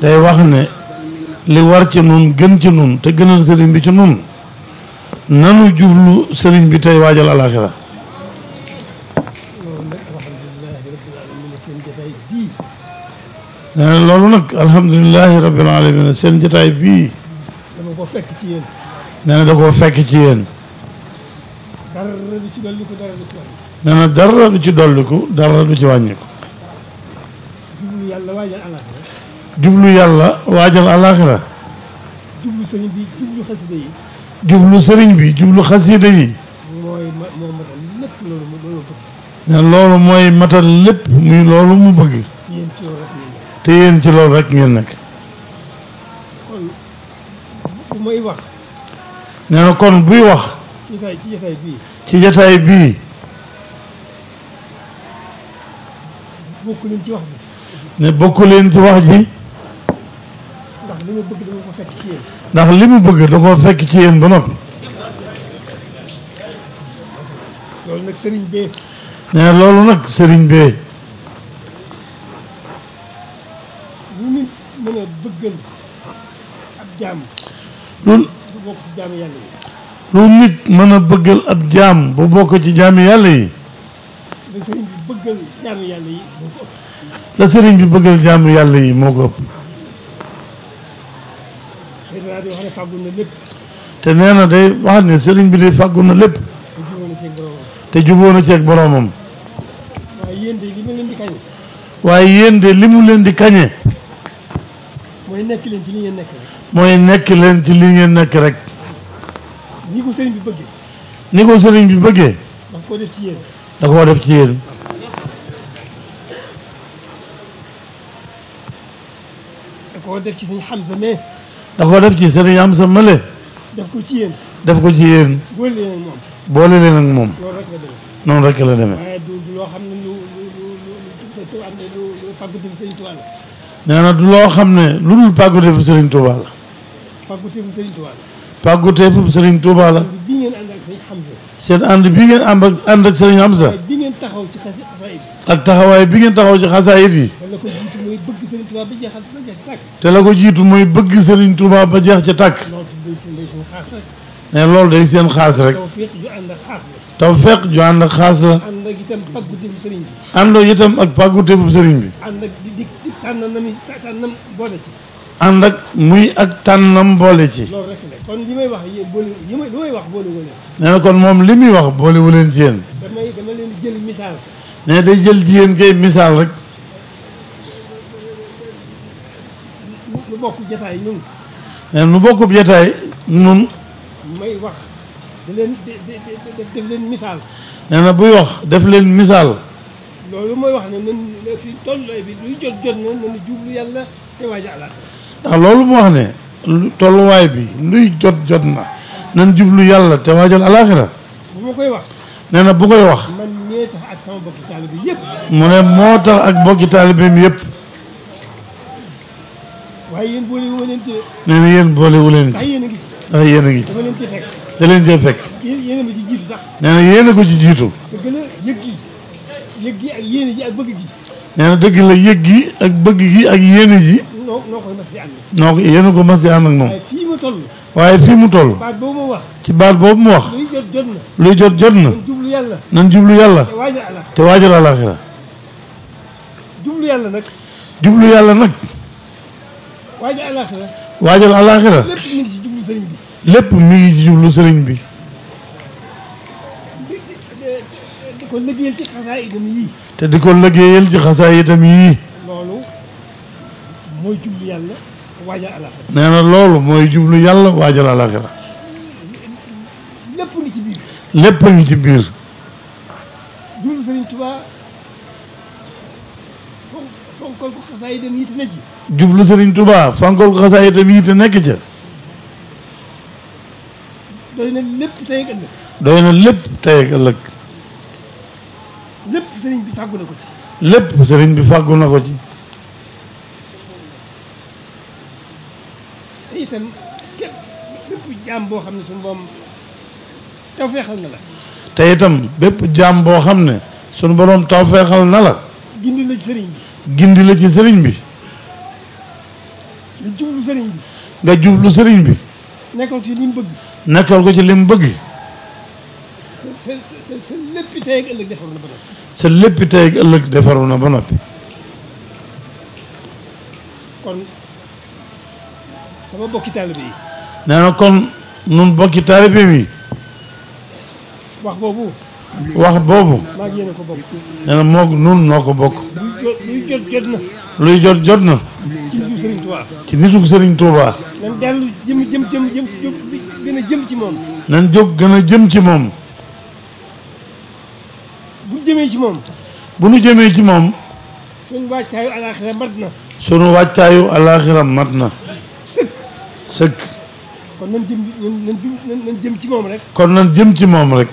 day wax ne li war ci nun gën ci nun te gënal sëriñ bi ci nun nanu jublu sëriñ bi tey waajal alaxira nee na loolu nag alhamdulilahi rabbil alamin seen jotaay bii dama ko fekk ci yéen nee na da koo fekk ci yéen dara du ci dolliku dara du ci wàññi nee na dara du ci dolliku dara du ci wàññiku jublu yàlla waajal alaxira jublu yàlla waajal alaxira jublu sëriñ bi jublu xasida yi jublu sëriñ bi jublu xasida yi moo matal lépp loolu bëgg ne loolu mooy matal lépp muy loolu mu bëgg yéen ci loolu rek ngeen te yéen ci loolu rek ngeen nekk kon bu may wax nee na kon buy wax ci jotaay bii ci jotaay bii bokk leen ci wax bi ne bokk leen ci wax ji ndax li ma bëgg dama ko fekk ci yéen ndax li mu bëgg da koo fekk ci yéen ba noppi loolu nag sëriñ bee nee na loolu nag sëriñ bee lu nit mën a bëggal ab jaam lu bu bokk ci jaamu yàlla yi lu nit mën a bëggal ab jaam bu bokk ci jaami yàlla yi la sëriñ bi bëggal jaamu yàlla yi moo ko ëpp la sëriñ bi bëggal jaami yàlla yi moo ko ëpp te danaa di wax ne fàggu na lépp te nee na day wax ne sëriñ bi de fàggu na lépp te jubóo na ci boromam te jubóo na ci ak boroomam waaye yéen de li ma leen di kañ waaye yéen de li mu leen di kañe mooy nekk leen ci li ngeen nekk rek mooy nekk leen ci li ngeen nekk rek ni ko sëriñ bi bëggee ni ko sëriñ bi bëggee daf koo def ci yéen da koo def ci yéen da koo def ci sëñ Hamza mais da koo def ci sëriñ am sa male def ko ci yéen def ko ci yéen boole leen ak moom boole leen ak moom loolu rek la demee noonu rek la demee waaye du loo xam ne lu am ne lu pàgguteefu sëriñ Tuubaa la nee na du loo xam ne lu dul pàgguteefu sëriñ Touba la pàgguteefu sëriñ Tuubaa la pàgguteefu sëriñ Touba la bi ngeen ànd ak sëñ Hamza seen ànd bi ngeen ànd ak sëriñ Hamza waaye bi ngeen taxaw ci xasaayid bi ak taxawaay bi ngeen taxaw ci xasaayit yi te la ko jiitu mooy bëgg sëriñ Tuubaa ba jeexal ci tàkk te la ko jiitu muy bëgg sëriñ Touba ba jeex ca tàkk loolu day seen xaas rek ne loolu day seen xaas rek tawfiq ju ànd ak xaas la tawfeex ju ànd ak xaas la ànd ak itam pàgguteefu sëriñ bi àndoo itam ak pàgguteefu sëriñ bi ànd ak di tànnam boole ci ànd ak muy ak tànnam boole ci loolu rek la kon li may wax yéen boole li may wax boole wu leen nee na kon moom li muy wax boolewu leen ci yéen dama leen di jël misaal ne day jël ci yéen kay misaal rek nu bokk jataay ñun ne nu bokkub jataay nun may wax da leen def leen misaal nee na buy wax def leen misaal loolu mooy wax ne nan fi tolluwaay bi luy jot na nanu jublu yàlla te waaja alaat ndax loolu mu wax ne tolluwaay bi luy jot na nan jublu yàlla te waajal alaxira bu ma koy wax nee na bu koy wax man ñee tax ak sama bokki taalibe bi yëpp mu ne moo tax ak bokki taalibeem yëpp waaye yéen boole wu ma leen ci nee na yéen boolewu leen ndax ci yéen a ngi ci ndax yéen a ngi ci dama leen ci fekk te leen cee fekk yéen a ma ci jiitu sax nee na yéen a ko ci jiitu te gën a yëg gi ak yéene ji ak bëgg gi nee na dëgg la yëg gi ak bëgg gi ak yéene ji noo koy mas di ànd noo ko yéen a ko mas di ànd ak moom waaye fii ma toll waaye fii mu toll baat boobu ma wax ci baat boobu mu wax luy jot na luy jot na man jublu yàlla nan jublu yàlla te waajal alaat te waajal alaxira jublu yàlla nag jublu yàlla nag waajal alaxira waajal alaxira lépp mi ngi ci jublu sëriñ bi lépp mi ngi ci jublu sëriñ bi di ko liggéeyal ci xasaa idam yii te di ko liggéeyal ci xasaay itam yii loolu mooy jublu yàlla waajal alaxira nee na loolu mooy jublu yàlla waajal alaxira lépp ngi ci biir lépp a ngi ci biir jublu sëriñ Tuubaa fonkol ko xasaa idam yi te ne ci jublu sëriñ Tuubaa fankol ko xasaay itam yii te nekk ca doy na lépp tey ak ëllëg doy na lépp tey ak ëllëg lépp sëriñ bi fàggu na ko ci lépp sëriñ bi fàggu na ko ci te itam képp bépp jaam boo xam ne suñu boom tawfeexal na la te itam bépp jaam boo xam ne sunu boroom tawfeexal na la gindi la ci sëriñ bi gindi la ci sëriñ bi nga jublu sëriñ bi. nga jublu sëriñ bi. nekkal ci li mu bëgg. nekkal ko ci li mu bëgg. sa léppi tey ak ëllëg defaru na ba noppi. sa léppi tey ak ëllëg defaru na ba noppi. kon sama bokki taalibe yi. nee na kon nun bokki taalibe mi. wax boobu. wax boobu. maa ngi yéen a ko bokk. nee na moog nun noo ko bokk. luy jot na. luy jot na. ci nitu Sëriñ Tuubaa. ci nitu Sëriñ Tuubaa. nan dellu jëm gën a jëm ci moom. nan jóg gën a jëm ci moom. bu ñu jëmee ci moom. bu nu jëmee ci moom. sunu waajtaayu alaaxira mat na. sunu waajtaayu alaaxira mat na. sëkk. kon nan jëm ci moom rek. kon nan jëm ci moom rek.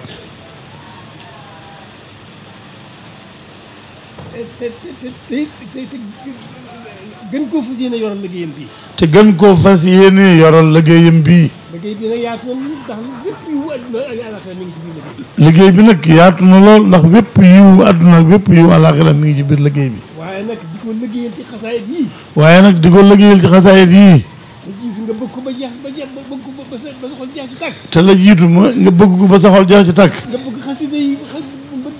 te gën koo fas yéene yoral liggéeyam bii. te gën koo fas yéene yoral liggéeyam bii. liggéey bi nag yaatu na ndax bépp yiwu àdduna ak àllaaxira mi ngi ci biir liggéey. liggéey bi nag yaatu na lool ndax bépp yiwu àdduna ak bépp yiwu àllaaxira mi ngi ci biir liggéey bi. waaye nag di ko liggéeyal ci xasaayit yii. waaye nag di ko liggéeyal ci xasaayit yii. la jiitu nga bëgg ko ba jeex ba bëgg ko ba sa xol jeex ci tàkk. te la jiitu ma nga bëgg ko ba sa xol jeex ci tàkk. nga bëgg xasida yi bëgg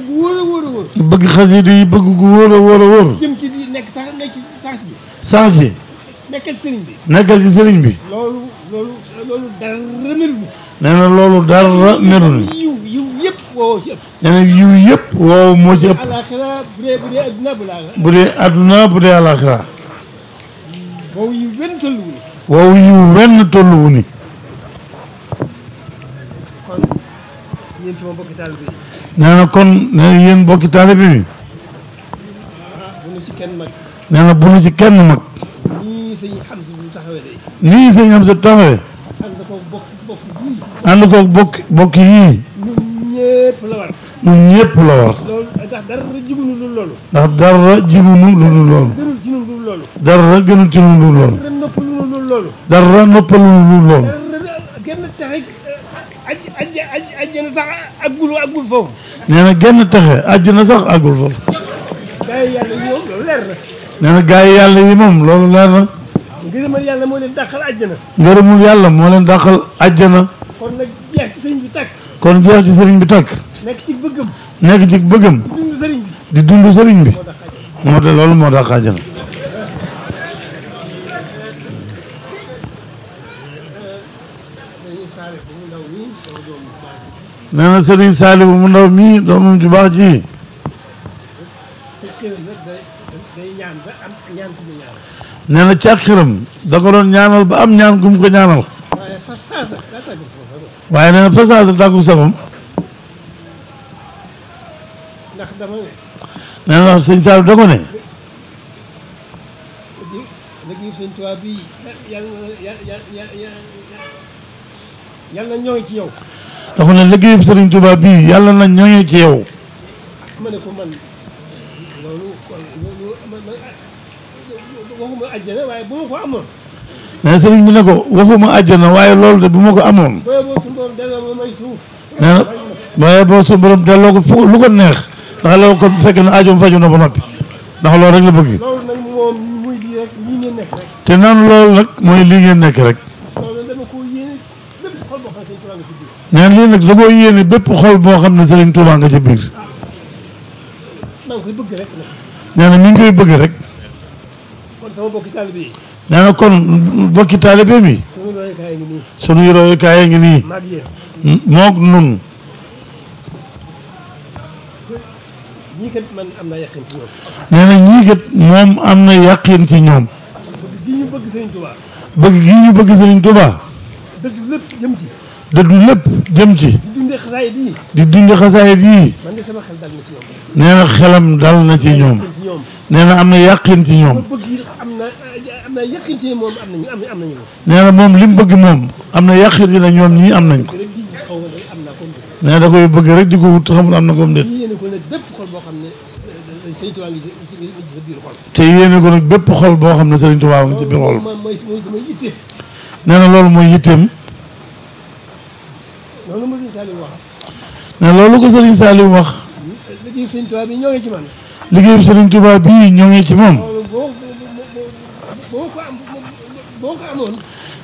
wóor a wóor a wóor. bëgg xasida yi bëgg gu wóor a wóor a wóor. jëm ci di nekk ci sax ji. sax ji. nekkal ci sëriñ bi. nekkal ci sëriñ bi. loolu dara meru ni. nee na loolu dara meru ni. yiw yëpp woowoo ci ëpp. nee na yiw yëpp woow moo ci ëpp. alaaxira bu dee adduna bu laa. bu dee adduna bu dee alaaxira. woowu yiw wenn tolluwu ni. woowu yiw wenn tolluwu ni. kon yéen sama bokki taalibe bi. nee na kon nee na yéen bokki taalibe bi. bu nu ci kenn mag. nee na bu nu ci kenn mag. nii sëñ Hamza bu taxawee day. nii sëñ Hamza taxawee. ànd ko bokk yii. ànd ko bokk yii. ñun ñëpp la war. ñun ñëpp la war. loolu ndax dara jigunu lu loolu. ndax dara jigunu lu dul loolu. gënul ci ñun lu loolu. dara gënul ci ñun lu loolu. dara noppalu lu loolu. dara noppalu lu loolu. dara genn taxe ajjana sax àggul foofu. nee na genn taxe àjjana sax àggul foofu. gaa yi yàlla yi moom loolu leer na. nee na gaa yi yàlla yi moom loolu leer na. ngërëmal yàlla moo leen dàqal àjjana. ngërëmul yàlla moo leen dàqal àjjana. kon nag jeex ci sëriñ bi tàkk. kon jeex ci sëriñ bi tàkk. nekk ci bëggam. nekk ci bëggam. di dund sëriñ bi. di dund sëriñ bi. moo tax loolu moo dàq àjjana. nee na sëriñ Saaliwu mu ndaw mii doomam ju baax ji. nee na ca xiram da ko doon ñaanal ba am ñaan gu mu ko ñaanal. waaye nee na fa saasa tàggu sagom. ndax dama ne. nee na ndax sëñ Saaliw da ko ne. liggéey sëñ Tuubaa bi yàlla na ñooy ci yow. da ko ne liggéeyub sëriñ Tuubaa bii yàlla na ñooñee ci yow. ma ne ko man loolu waxuma àjjana waaye bu ma ko amoon. nee na sëriñ bi ne ko waxuma àjjana waaye loolu de bu ma ko amoon. booy boo suñu borom delloo ma may suuf. nee na waaye boo suñu borom delloo ko fu lu ko neex ndax loolu kon fekk na aajoom faju na ba noppi ndax loolu rek la bëgg. loolu nag moom muy lii rek lii ngeen nekk rek. te naan loolu nag mooy lii ngeen nekk rek. loolu dama ko yéene bépp xol boo xam ne sëñ Tuubaa nga ci biir. nee na lii nag da koo yéene bépp xol boo xam ne sëriñ Tuubaa nga ci biir. maa ngi koy bëgg rek nag. nee na mi ngi koy bëgg rek. kon sama bokki taalibe yi. nee na kon bokki taalibe mi. sunu royukaay ngi nii. sunu royukaay ngi nii. maag yéen. moog nun. ñii kat man am naa yaqin ci ñoom. nee na ñii kat moom am na yaqin ci ñoom. bëgg gi ñu bëgg sëriñ Tuubaa. bëgg gi ñu bëgg sëriñ Tuubaa. dëgg lépp jëm ci. dëddu lépp jëm ci. di dundee xasaayid yi. di dund xasaayid yii. man de sama xel dal na ci ñoom. nee na xelam dal na ci ñoom. nee na am na yaqin ci ñoom. bëgg yi am na yaqin ci moom am nañu ko. nee na moom li mu bëgg moom am na yaqin yi ne ñoom ñii am nañ ko. rek di xaw ma ne am naa ko. nee na da koy bëgg rek di ko wut xamul am na ko mu déet. yéene ko nag bépp xol boo xam ne sëriñ Tuubaa ngi ci sa biir xol. te yéene ko nag bépp xol boo xam ne sëriñ Tuubaa nga ci biir xol. mooy sama yitte. nee na loolu mooy yitteem. loolu ma sëriñ Saliou wax. nee loolu ko sëriñ Saliou wax. liggéeyu sëriñ Tuubaa bi ñoo ngi ci man. liggéeyu sëriñ Tuubaa bii ñoo ngi ci moom. loolu boo ko am boo ko amoon.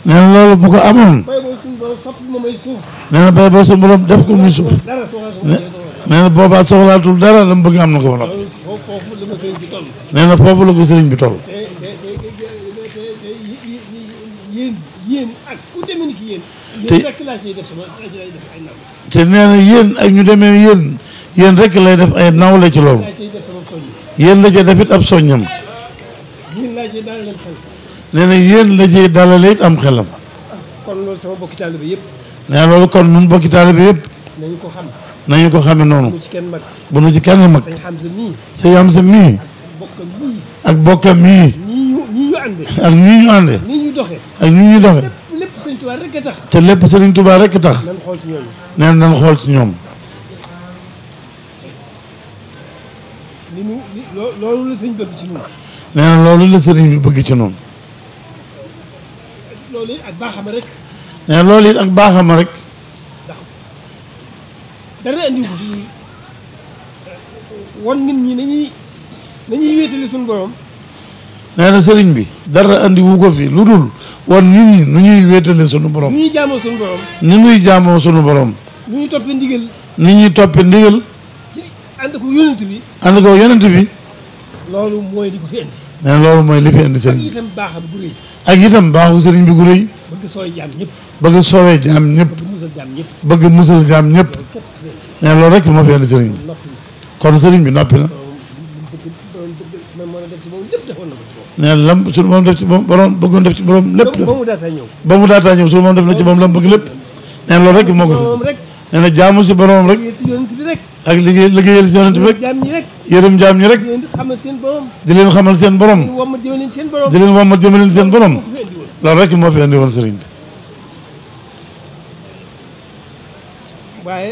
nee na loolu bu ko amoon. bay boo suñu borom soppi ma may suuf. nee na bay boo suñu borom def ko muy suuf. dara nee na boobaa soxlaatul dara la mu bëgg am na ko fa nag. foofu la ma sëriñ bi toll. nee na foofu la ko sëriñ bi toll. yéen ak ku demee ni ki yéen. te yéen rek laa ciy def sama laa ciy def ay naw. te nee na yéen ak ñu demee yéen rek lay def ay nawle ci loolu. laa ciy def sama soññ. yéen la ca def it ab soññam. yéen laa ciy daal leen xel. nee na yéen la ciy dalale it am xelam. kon loolu sama bokki taalibe yëpp. nee na loolu kon nun bokki taalibe yëpp nañu ko xam. nañu ko xame noonu. bu ci kenn mag. bu nu ci kenn mag. dañ xam sa nii. sëñ Amsa mii bokkam nii. ak bokkam mii nii ñu àndee. ak nii ñu ànde nii ñu doxee. ak nii ñu doxe lépp sëñ Tuubaa rek a tax. te lépp Sëriñ Tuubaa rekk tax. nan xool ci ñooñu. nee na nan xool ci ñoom. loolu la sëñ bëgg ci ñun. nee na loolu la sëriñ bi bëgg ci noonu. loolu it ak baaxam rek. nee na loolu it ak baaxam rek. dara andiwu ko fi wan nit ñi nañuy wéetale suñu borom. nee na sëriñ bi dara andi wu ko fi lu dul wan nit ñi nu ñuy wéetale sunu borom. nu ñuy jaamoo suñu borom. ni ñuy jaamoo sunu borom. nu ñuy toppee ndigal. ni ñuy toppe ndigal. ci ànd ko yonent bi. ànd ko yonent bi. loolu mooy li ko fi indi. nee na loolu mooy li fi indi sëriñ ak bi. itam baaxam bu rëy. ak itam baaxu sëriñ bi gu rëy. bëgg sooy jaam ñëpp. bëgg soowee jaam ñëpp. bëgg musal jaam ñëpp. bëgg musal jaam ñëpp. képp ku fi indi. nee na loolu rek moo fi indi sëriñ bi. noppi kon sëriñ bi noppi na. man mën a def ci moom lépp defoon na ko ci moom. nee na lam suñu moom def ci moom borom bëggoon def ci borom lépp def. ba mu daataa ñëw. ba mu daataa ñëw suñu moom def na ci moom lam bëgg lépp. nee na loolu rek moo ko moom rek. nee na jaamu si boromam rek. liggéey si yonent bi rek. ak liggéeyal si yonent bi rek. jaam ñi rek. yërëm jaam ñi rek. di leen xamal seen borom. di leen xamal seen borom. di wommat jëme leen seen borom. di leen wommat jëme leen seen borom. moo ko fi indi woon. loolu rek moo fi indi woon sëriñ bi. waaye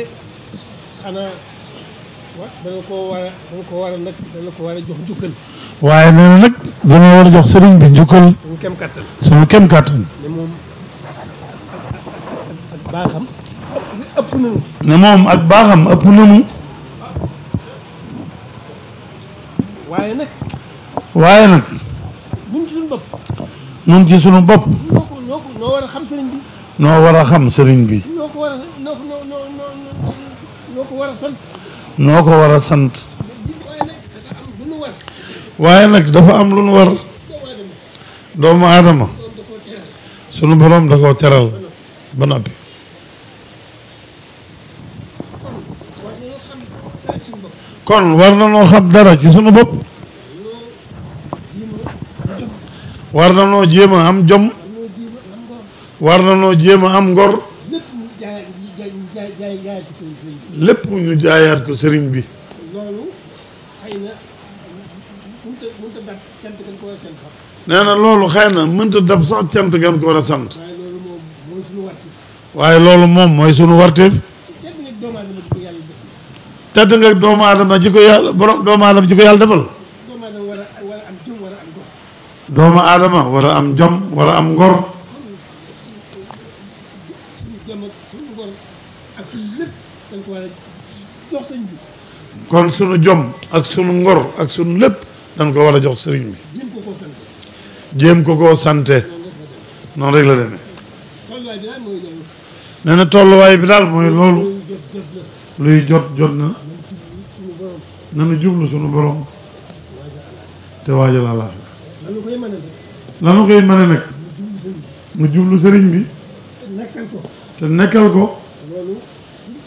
xanaa dana ko war a nag dana ko war a jox njukkal. waaye nee na nag dañoo war a jox sëriñ bi njukkal. suñu kem kattan. suñu kem kàttan. ne moom ak baaxam ëpp nañu. ne moom ak baaxam ëpp nañu. waaye nag waaye nag ñun ci suñu bopp. nun ci suñu bopp. noo war a xam sëriñ bi. noo war a xam sëriñ bi. noo ko war a noo ko war a sant. noo ko war a sant. waaye nag dafa am lu nu war. waaye nag dafa am lu nu war. doomu aadama. sunu borom da koo teral ba noppi. kon war na noo xam dara ci sunu bopp. war na noo jéem a am jom. war na noo jéem a am ngor. lépp ñu jaayaat ko sëriñ bi. loolu xëy na mënut a dab cant gan ko war a cant sax. nee na loolu xëy na mënta dab sax cant gan ko war a sant. waaye loolu moom mooy suñu warti. waaye loolu moom mooy sunu warteef. tedd nag doomu aadama di ko yàlla def. tedd nga doomu aadama ji ko yàlla borom doomu aadama ji ko yàlla defal. doomu aadama war a am jom war a am doomu aadama war a am jom war a am ngor. ngor. suñu jom ak suñu ngor ak suñu lépp dañ ko war a jox sëriñ kon sunu jom ak sunu ngor ak sunu lépp dañ ko war a jox sëriñ bi. jéem ko koo sant. jéem ko koo sante. noonu rek la demee. tolluwaay bi daal mooy loolu. nee na tolluwaay bi daal mooy loolu. luy jot na. nanu jublu sunu borom. te waajal àllaaxira. lanu koy mën a def. lanu koy mën a nag. mu jublu sëriñ bi. nekkal ko. te nekkal ko. loolu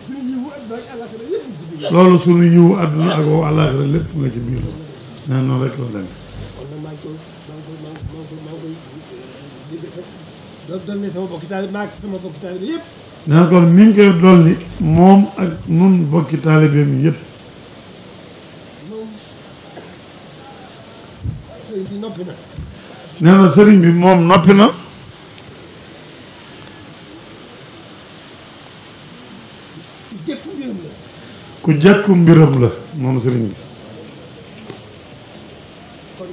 suñu yiwu loolu sunu yiwu àdduna ak àllaaxira yëpp àdduna ak woo àllaaxira lépp nga ci biir. nee noonu rek la demee. kon nag maa ngi koy dolli sama bokki taalibe maag sama bokki taalibe yëpp. nee na kon mi ngi koy dolli moom ak nun bokki taalibeem yëpp. moom sëriñ bi noppi na. nee na sëriñ bi moom noppi na. jëkku mbiram la. ku jekku mbiram la moom sëriñ bi. kon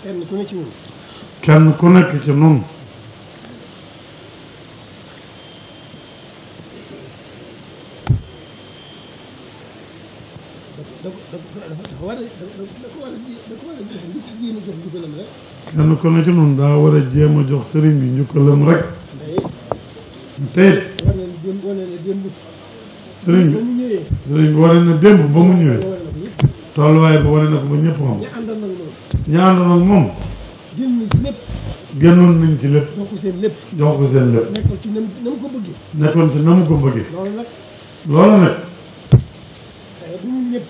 kenn ku ne ci ñun. kenn ku nekk ci nun dafa war a jox jéem a jox njukkalam rek. kenn ku ne ci noonu daa war a jéem a jox sëriñ bi njukkalam rek. te it wane na démb. sëriñ bi wane na démb ba mu ñëwee. tolluwaay ba wane na ko ba ñëpp xam. ñi àndoon ak moom. génnoon nañ ci lépp. jox ko seen lépp. jox ko seen lépp. nekkoon ci na mu ko bëggee. nekkoon ci na mu ko bëggee. loolu nag. du ñun ñëpp.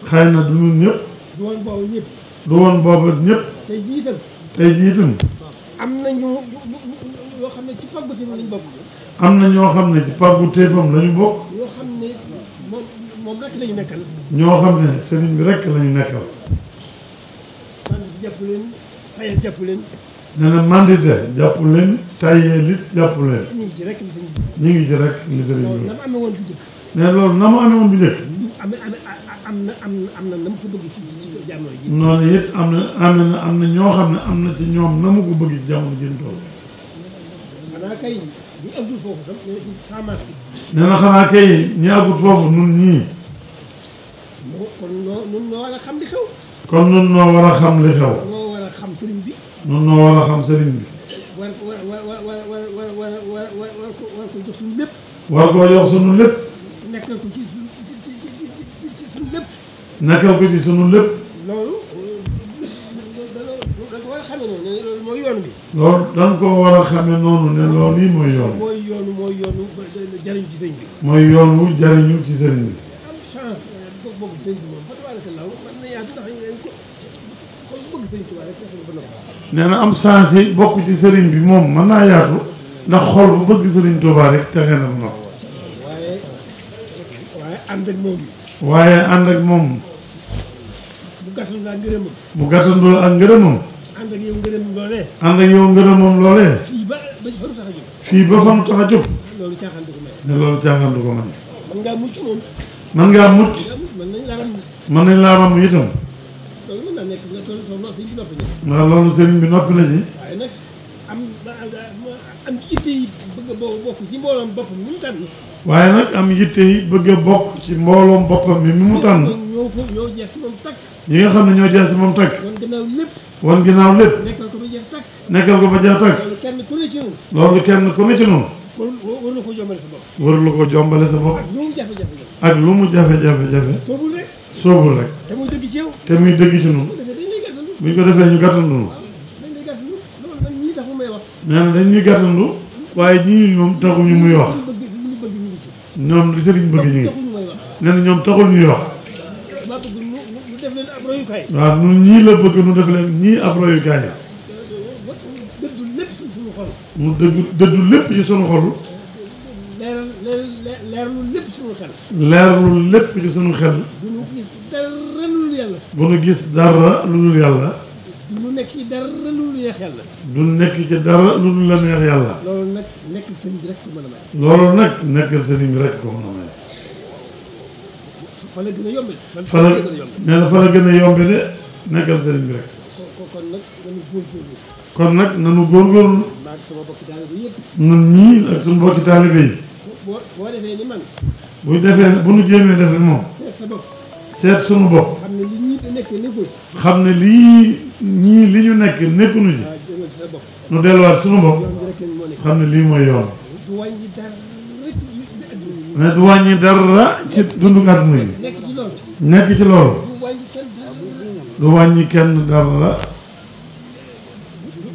xëy na du ñun ñëpp. du woon boobu ñëpp. du woon boobu ñëpp. tey jiitam. tey jiitam. am na yoo xam ne ci pàggu téefam lañu bokk. am na ñoo xam ne ci pàggu téefam lañu bokk. yoo xam ne moom rek lañu nekkal. ñoo xam ne sëriñ bi rek lañu nekkal. man jàpp leen tayal jàpp leen. nee na mandité jàpp leen tayeel it jàpp leen. ñu ngi ci rek li sëriñ bi. ñu ngi ci rek li sëriñ bi. na mu amee woon bu njëkk. ne loolu na mu amee woon bu njëkk. am na na mu ko bëgg ci jamono ji. noonu it am na ñoo xam ne am na ci ñoom na mu ko bëgg ci jamono ji ñu toll. xanaa kay ñi àggul foofu tam semence bi. nee na xanaa kay ñi àggul foofu nun ñii. kon nun noo war a xam li xew. kon nun noo war a xam li xew. noo war a xam sëriñ bi. nun noo war a xam sëriñ bi. war ko jox suñu lépp. war koo jox sunu lépp. nekkal ko ci suñu lépp. nekkal ko ci sunu lépp. loolu da ko war a xamee noonu ne loolu mooy yoon bi. loolu dañ ko war a xamee noonu ne loolu nii mooy yoon. mooy yoonu jariñu ci sëriñ bi. mooy yoon wu jariñu ci sëriñ bi. am chance bokk ci sëriñ bi moom fa tabarakallah man na yaatu ndax ko bëgg sëriñ Tuubaa rek ba noppi. nee na am chance yi bokk ci sëriñ bi moom mën naa yaatu ndax xol bu bëgg sëriñ Tuubaa rek texe na ma. waaye ànd ak moom. waaye ànd ak moom. bu gàttandoo ak ngërëmam. bu gàttandoo ak ngërëmam. ànd ak yow ngërëmam loolee. ànd ak yow ngërëmam loolee. fii ba fa nu tax a jóg. fii ba fa nu tax a jóg. loolu caaxaan du ko may. ne loolu caaxaan du ko may. mën ngaa mucc moom. mën ngaa mucc. mën nañ laa ram. mën nañ laa ram itam. loolu mën naa nekk nga toll noppi ci noppi nekk. waaw loolu sëriñ bi noppi na ci. waaye nag am itte yi bëgg a bokk ci mbooloom boppam mi mu tànn. waaye nag am yitte yi bëgg a bokk ci mbooloom boppam mi mu tànn. ñoo jeex ci moom takk. ñi nga xam ne ñoo jeex ci moom takk. wan ginnaaw lépp. wan ginnaaw lépp. nekkal ko ba jeex takk. nekkal ko ba jeex takk. loolu kenn ku ne ci noonu. loolu kenn ku ne ci noonu. war la ko jombale sa bopp. waru la ko jombale sa bopp. lu mu jafe-jafe la. ak lu mu jafe-jafe. soobul rek. soobul rek. te muy dëgg ci yow. te muy dëgg ci noonu. buñ ko defee ñu gàttandu. dañ lay gàttandu loolu nag ñii tax mu may wax. nee na dañ ñuy gàttandu. waaye ñii moom taxuñu muy wax. ñoom li sëriñ bëgg ñu ngi. nee na ñoom taxul ñuy wax. def leen ab royukaay. waaw ñun ñii la bëgg nu def leen ñii ab royukaay. dëddu lépp suñu xol. mu dëddu lépp ci sunu xol. leerlu lépp suñu xel. leerlu lépp ci sunu xel. bu nu gis dara lu dul yàlla. bu nu gis dara lu dul yàlla. du nu nekk ci dara lu dul neex yàlla. du nekk ci dara lu dul la neex yàlla. loolu nag nekkal sëriñ bi rek ko mën a may. loolu nag nekkal sëriñ bi rek ko mën a may. fa la gën a yombe. fa la nee na fa la gën a yombe de nekkal sëriñ bi rek. kon nag nanu góorgóorlu. kon nag nanu góorgóorlu. maa ngi sama bokki taalibe yëpp. ñun ñii ak suñu bokki taalibe yi. boo defee ni man. bu nu jéemee def ni moom. seet sa bopp. seet suñu bopp. xam ne li ñii nekkee nekkul. xam ne lii ñii li ñu nekk nekkuñu ci. nu delluwaat suñu bopp. xam ne lii mooy yoon. du wàññi dara ci ne du wàññi dara ci dundu àdduna yi. nekk ci loolu. nekk ci loolu. du wàññi kenn dara. du wàññi kenn dara.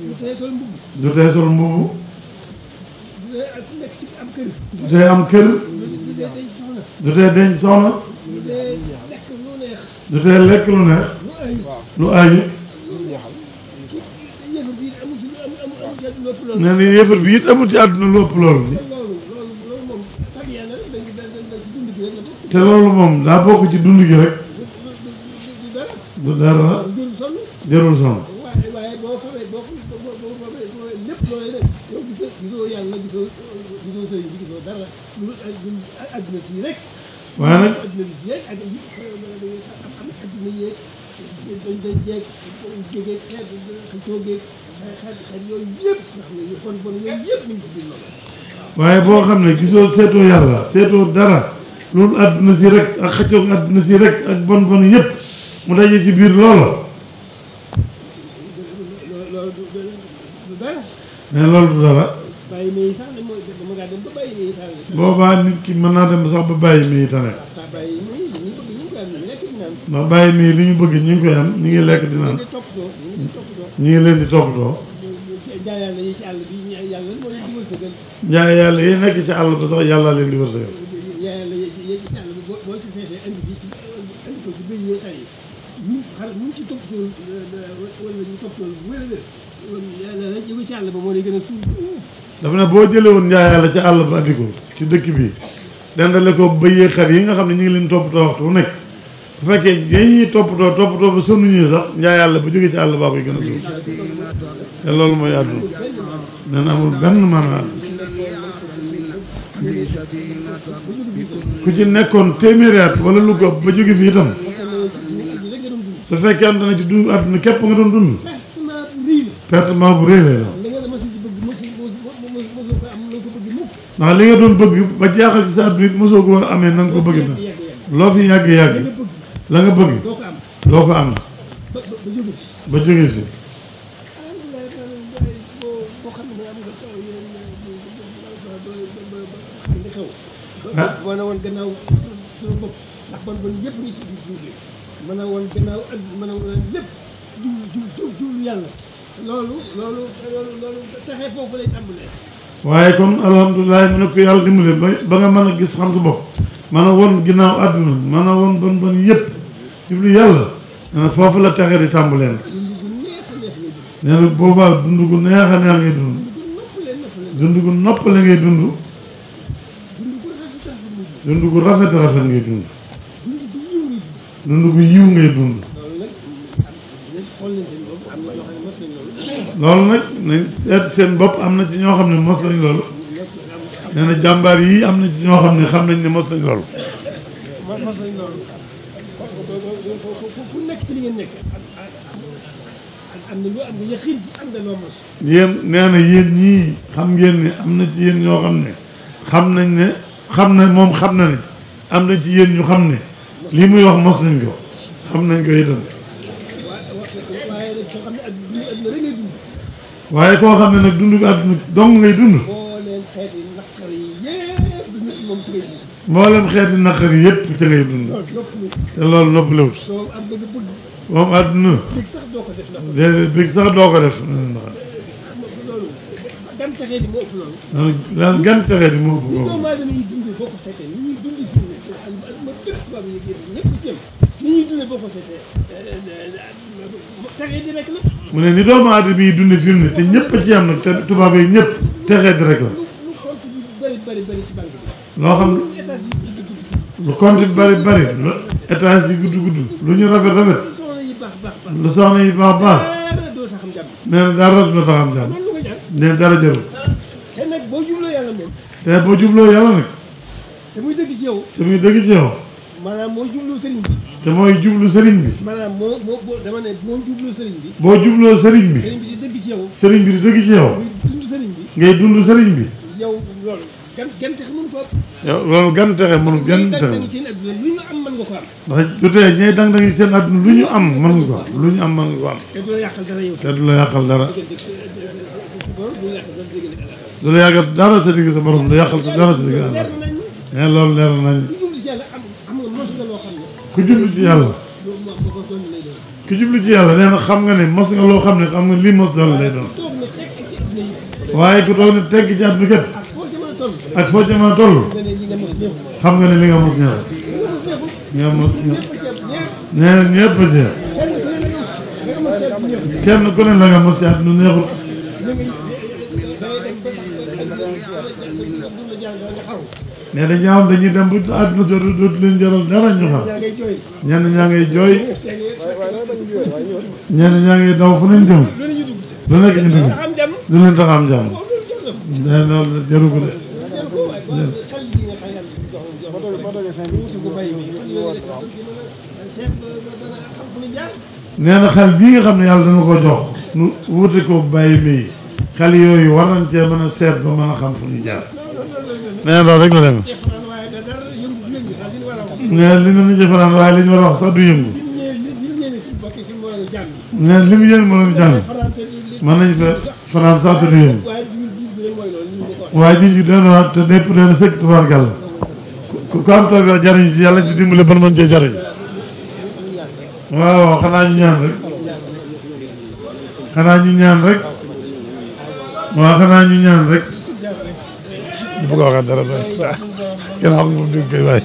du tee sol mbubb. du tee sol mbubb. du tee nekk ci am kër. du tee am kër. du tee denc soxna. du tee denc soxna. du tee lekk lu neex. du tee lekk lu neex. lu ayib. nee na yëfër bi it amul ci àdduna lu ëpp loolu. te loolu moom daa bokk ci dund gi rek. du dara. jarul sonn. waaye boo xamee lépp loolee rek yow gisoo yàlla gisoo sëriñ bi gisoo dara lu àdduna si rek. waaye nag àdduna si rek ak am àdduna yeeg dañ jeeg jege xëccoo geeg xeet yooyu yëpp nga xam ne yu bon bon yooyu yëpp ñu ngi ci biir loolu. waaye boo xam ne gisoo seetoo yàlla seetoo dara loolu àdduna si rek ak xëccoo àdduna si rek ak bon bon yëpp mu daje ci biir loola loolu du dara. mais loolu du dara bàyyi may sax nag mooy dama ngaa dem ba bàyyi may sax nag. boobaa nit ki mën naa dem sax ba bàyyi mii tane waaw bàyyi may ñu bëgg ñu koy am ñu lekk ñu naan. ndax bàyyi mii li ñu bëgg ñu ngi koy am ñu ngi lekk di naan ñu ngi toppatoo ñu ngi toppatoo. ñu ngi leen di toppatoo jaay yàlla yi ci àll bi yàlla moo leen di wërsëgal. njaay yàlla yi nekk ci àll ba sax yàlla leen di wërsëgal jaay yàlla yi ci àll bi boo ci seetee andi bi ci andi ko ci bëñ yi xar yi ñu xar ñu ci toppatoo wala ñu toppatoo bu wér a yàlla la jóge ci àll ba moo lay gën a suuf. dafa ne boo jëlee woon njaay yàlla ci àll ba andi ko ci dëkk bi dendale ko bëyee xar yi nga xam ne ñu ngi leen toppatoo waxtu bu nekk bu fekkee yéen ñuy toppatoo ba sonn ñu sax njaay yàlla bu jógee ci àll baa koy gën a suuf te loolu mooy àdduna nee na amul benn maanaam ku ci nekkoon téeméeri at wala lu ko ba jóge fi itam su fekkee am na ci dund àdduna képp nga doon dund pertement bu rëy la ndax li nga doon bëgg ba jaaxal ci sa àdduna it mosoo ko amee na nga ko bëgg na loo fi yàgg-yàgg la nga bëgg doo ko am ba jóge fi mën a woon gannaaw suñu bopp ndax bon bon yëpp ngi ci biir jublu mën a woon gannaaw ak mën a woon lépp jublu yàlla loolu taxee foofu lay tàmbalee. waaye kon alhamdulilah mu ne ko yàlla dimbale ba nga mën a gis xam sa bopp mën a woon ginnaaw àdduna mën a woon bon bon yëpp jublu yàlla nee na foofu la taxee di tàmbalee nee na boobaa dund gu neex a neex ngay dund gu noppale ngay dund dund gu rafet rafet ngay dund dund gu yiw ngay dund loolu nag nañ seet seen bopp am na ci ñoo xam ne mos nañ loolu nee na jàmbaar yii am na ci ñoo xam ne xam nañ ne mos nañ loolu ku nekk ci li ngeen nekk am na lu am nga yëqiin am na loo mos yéen nee na yéen ñii xam ngeen ne am na ci yéen ñoo xam ne xam nañ ne xam na moom xam na ne am na ci yéen ñu xam ne lii muy wax mos nañ ko xam nañ ko itam waaye koo xam ne nag dund gi àdduna dong ngay dund mboolem xeeti naqar yi yëpp ca ngay dund te loolu noppalewut moom àdduna déedéet big sax doo ko def lan gan texee di moo ëpp mu ne ni doomu aadama yi dund fi mu ne te ñëpp a ci am nag te tubaab yi ñëpp texee di rek la loo xam lu compte bi bari lu étage yi gudd lu ñu rafet lu soxna yi baax nee na dara du la tax am jàmm nee na dara jarul te boo jubloo yàlla nag te muy dëgg ci yow maanaam moo jublu sëriñ bi te mooy jublu sëriñ bi maanaam moo dama ne moo jublu sëriñ bi boo jubloo sëriñ bi sëriñ bi di dëgg ci yow sëriñ bi di dëgg ci yow dund sëriñ bi ngay dund sëriñ bi yow loolu gan texe mënu ko yow loolu gan texe mënu gan texe seen adduna lu ñu am mën nga ko am ndax du tee ñey dang dangi seen adduna lu ñu am mën nga ko am lu ñu am mën nga ko am te du la yàqal dara yow te du la yàqal dara du la yàqal dara sa digg sa borom du yàqal sa dara sa digg àlla mais loolu leer nañ ku jublu ci yàlla ku jublu ci yàlla nee na xam nga ne mos nga loo xam ne xam nga lii mos doon lay doon waaye ku toog ne tegg ci àdduna kat ak foo ca mën a toll xam nga ne li nga mos ñëw nga mos ñëw nee na ñëpp a seet kenn ku ne la nga mos ci àdduna neexul nee na ñaam dañuy dem bu àdduna dootu leen jaral dara ñu xam ñenn ñaa ngay jooy ñenn ñaa ngay daw fu nañ jëm lu nekk ñu dugg du leen tax am jàmm nee na loolu jaru ko de nee na xel bii nga xam ne yàlla dana ko jox nu wute ko bàyyi may xel yooyu war nañ cee mën a seet ba mën a xam fu ñu jaar nee na loolu rek la dem nee na li na ñu jëfanaan waaye li ñu war a wax sax du yëngu nee li mu yéen moroom jàng mën nañ fa fanaan sax te du yéen waaye ji ñu doon wax te népp doon sëkk tubaarkàlla ku am toog jariñ ci yàlla di dimbale ban mën cee jariñ waaw xanaa ñu ñaan rek xanaa ñu ñaan rek waaw xanaa ñu ñaan rek bu bëgg a waxaat dara ba kenn xam nga moom dégg koy waaye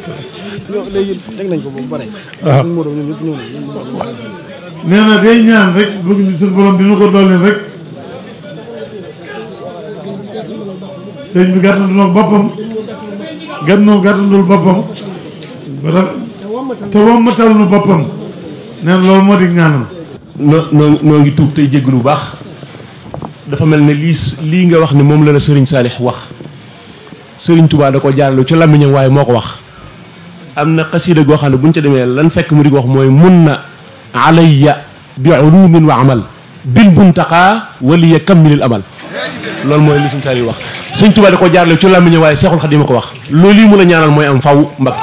léegi teg nañ ko boobu bare waaw nee na day ñaan rek bëgg ni suñu borom dina ko dolli rek sëñ bi gàttandul ak boppam gàttandul boppam te wommatal nu boppam nee na loolu moo di ñaanam noo ngi tuub tey jégg lu baax dafa mel ne lii nga wax ne moom la Serigne Saalix wax Serigne Touba da ko jaarlu ci làmmiñam waaye moo ko wax am na xasiida goo xam ne bu ñu ca demee lan fekk mu di ko wax mooy mun na alayya bi ulumin wa amal bil muntaqa waliya kammilil amal loolu mooy li Serigne Saalix wax Serigne Touba da ko jaarlu ci làmmiñam waaye Seexul Xadiim ko wax loolu yi mu la ñaanal mooy am faw mbag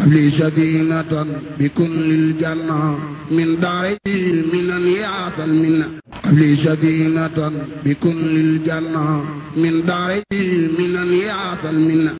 لي سكينة بكل الجنة من داري من يعطى المنة لي سكينة بكل الجنة من داري من يعطى المنة